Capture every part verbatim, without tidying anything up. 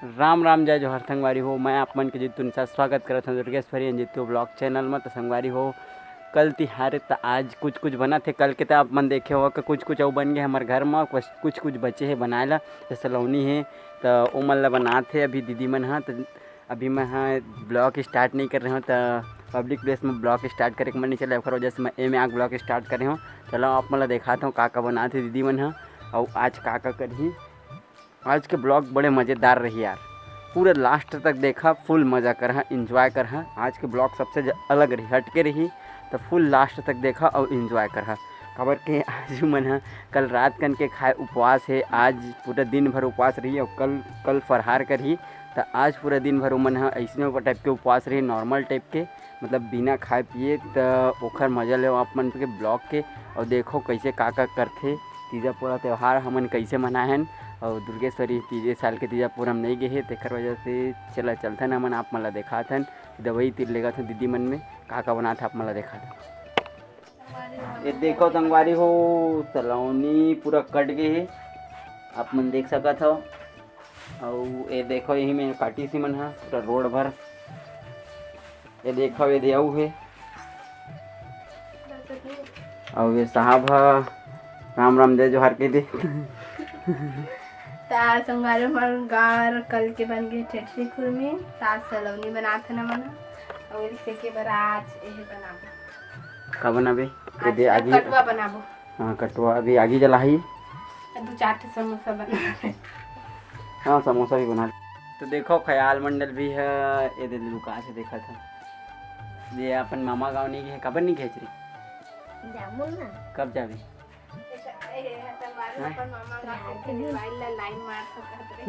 राम राम, जय जोहार संगवारी हो। मैं आप मन के जीतू निषाद स्वागत करत हूँ Durgeshwari and Jeetu vlog channel में। तो संगवारी हो, कल तिहार हे, त आज कुछ कुछ बनत हे। कल के त आप मन देखे हो कि कुछ कुछ अउ बन गए हमर घर में, कुछ कुछ कुछ बचे हे बनाए ला। जैसे सलौनी हे, त ओ मन ला बनात हे अभी दीदी मन ह। त अभी मैं ह vlog start नहीं कर रहे हो, त public place में vlog start करे के मन नहीं चले, ओकर वजह से मैं एमे आग vlog start करे हूँ। चलो आप मन ला देखात हूँ का का बनात हे दीदी मन ह, अउ आज का का करही। आज के vlog बड़े मज़ेदार रही यार, पूरा last तक देखा, full मज़ा करहा, enjoy करहा। आज के vlog सबसे ज-, अलग रही, हट के रही, तो full last तक देखा अउ enjoy करहा। काबर के आज मन ह कल रात कन के खाए उपवास हे, आज पूरा दिन भर उपवास रही अउ कल, कल फरहार करही। त आज पूरा दिन भर ओमन ह अइसने type के उपवास रही, normal type के, मतलब बिना खाए पिए। त ओखर मजा लेव आप मन के vlog के, अउ देखो कैसे का का करथे। तीजा पोरा त्यौहार हमन कैसे मनाए हन, अउ दुर्गेश्वरी तीजे साल के तीजा पोरा में नहीं गे हे, तेकर वजह से चला चलथन हमन, आप मन ला देखाथन। दवाई तीर लेगत हन दीदी मन में का का बनात हे, आप मन ला देखाथन। ये देखो संगवारी हो, सलौनी पूरा कट गए हे, आप मन देख सकत हो। अउ ये देखो, यही में काटी सी मन ह पूरा road भर। ये देखो, ये दे अउ हे। अउ ये साहब ह राम राम जय जोहार कहि दे। ता संगवारी मन, गार कल के बन गए ठेठरी खुरमी, ता सलौनी बनात हे ना मन। अउ इसे के बर आज एहे बनाबो। का बनाबे? ये आज दे आगी। कटुआ बनाबो। हाँ, कटुआ अभी आगी जलाही। दू चार ठे समोसा बना ले। हाँ, समोसा भी बना ले। तो देखो, ख्याल मंडल भी है, ये दे लुका से देखा था। ये अपन मामा गाँव नहीं गए, काबर नहीं गए रे? जाबो ना। कब जाबे? ए, ए, संगवारी हाँ? अपन मामा गाँव के मोबाइल ला लाइन मार सकत रे।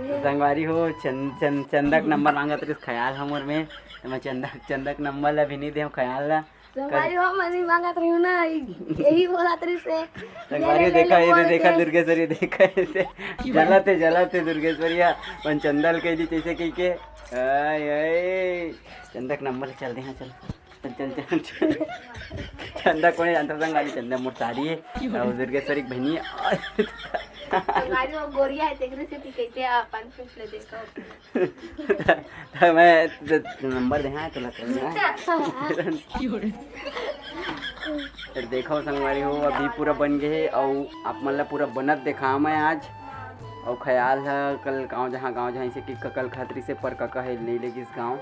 तो संगवारी हो, चंद, चंद, चंदा के नंबर मांगत रहिस ख्याल हमर में, तो मैं चंदा, चंदा के नंबर ला भी नहीं दे ख्याल ला। संगवारी हो, मैं नहीं मांगत रही हूँ ना, यही बोलत रही से। संगवारी ये ले, देखा, ले, ये बोल देखा के। दुर्गेश्वरी देखा, ऐसे जलत हे, जलत हे दुर्गेश्वरिया, अपन चंदा ल कह दी जैसे कह के, आय, आय, चंदा के नंबर चल दे, हाँ, चल। चल, चल, चल, चल। चंदा कोने जानता संगवारी, चंदा मोर सारी है, और दुर्गेश्वरी की बहनी है। संगवारी वो गोरिया है, तेकरे से ती कहते हैं, अपन पूछ ले, देखो। तो मैं तो नंबर दे, हाँ, चला, चला, हाँ। फिर देखो संगवारी हो, अभी पूरा बन गए है, और आप मन ला पूरा बनत देखा मैं आज। और ख्याल है कल गाँव जहाँ, गाँव जहाँ इसे कि ककल खातरी से पर कका है, नहीं लेगिस गाँव।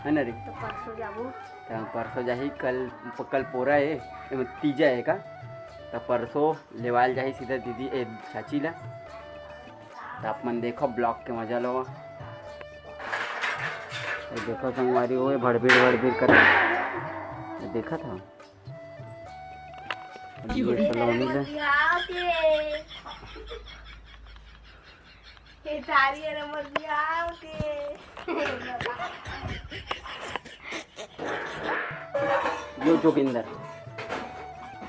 है ना रे? तो परसों जाबो। तो परसों जाही, कल, कल पोरा है, एमे तीजा है का? तो परसों लेवाल जाही सीधा दीदी, ए, चाची ला। तो आप मन देखो, vlog के मजा लो। ये देखो संगवारी, वो भड़बीड़ भड़बीड़ कर, ये देखा था। ये सलोनी ले। ये थारी है ना मोर बिहाव के। यो जोगिंदर।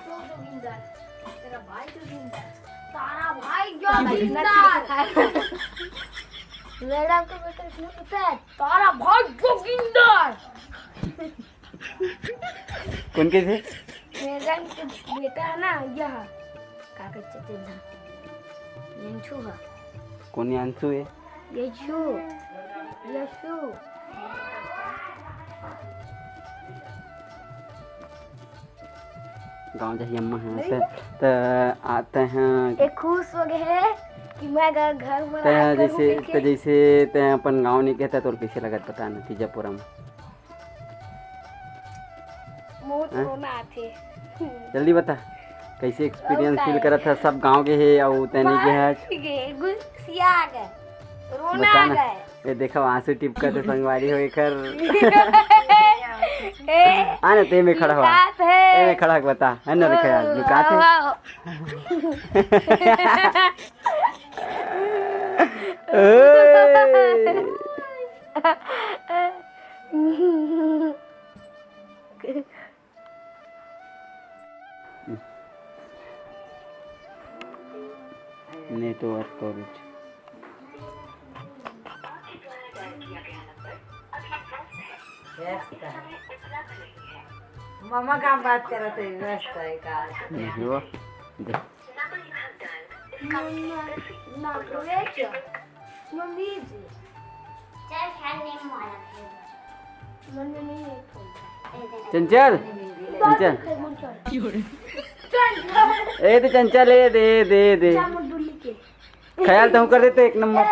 यो जोगिंदर। तेरा भाई जोगिंदर। तारा भाई जोगिंदर। मैडम को बेटा क्यों होता है? तारा भाई जोगिंदर। कौन के थे? मैडम के बेटा है ना, यह का कहते थे ना? यंशु है। कौन यंशु है? यशु। यशु। गाँव जाही अम्मा, हाँ, नहीं। त, त आते हैं। ये खुश हो गए हैं कि मैं घर, घर में त राज करूँ जैसे, करके। त जैसे ते अपन गाँव नहीं कहता, तोर कैसे लगत बता ना, तीजापुरा में? बहुत हाँ? रोना आथे। जल्दी बता, कैसे experience feel करत है? सब गाँव के है और तैनी के है। गे, गुस्सिया आ गए, रोना बता आ ना। गए। ये देखो, आंसू टिपका तो संगवारी हो एकर। ए, आ ना, ते में खड़ा हुआ। लुकात है। ते में खड़ा हुआ, बता, है ना, लुकात है। वाह, वाह। ओए। Network coverage. व्यस्त है। मामा का बात करत है, व्यस्त है का? नहीं हुआ। देख। मम्मी जी। चल, खेल, नहीं मारा खेल। मन में नहीं है। चंचल, चंचल। ए दे चंचल, ए दे, ए दे, ए दे। ख्याल तो हम कर देते एक नंबर।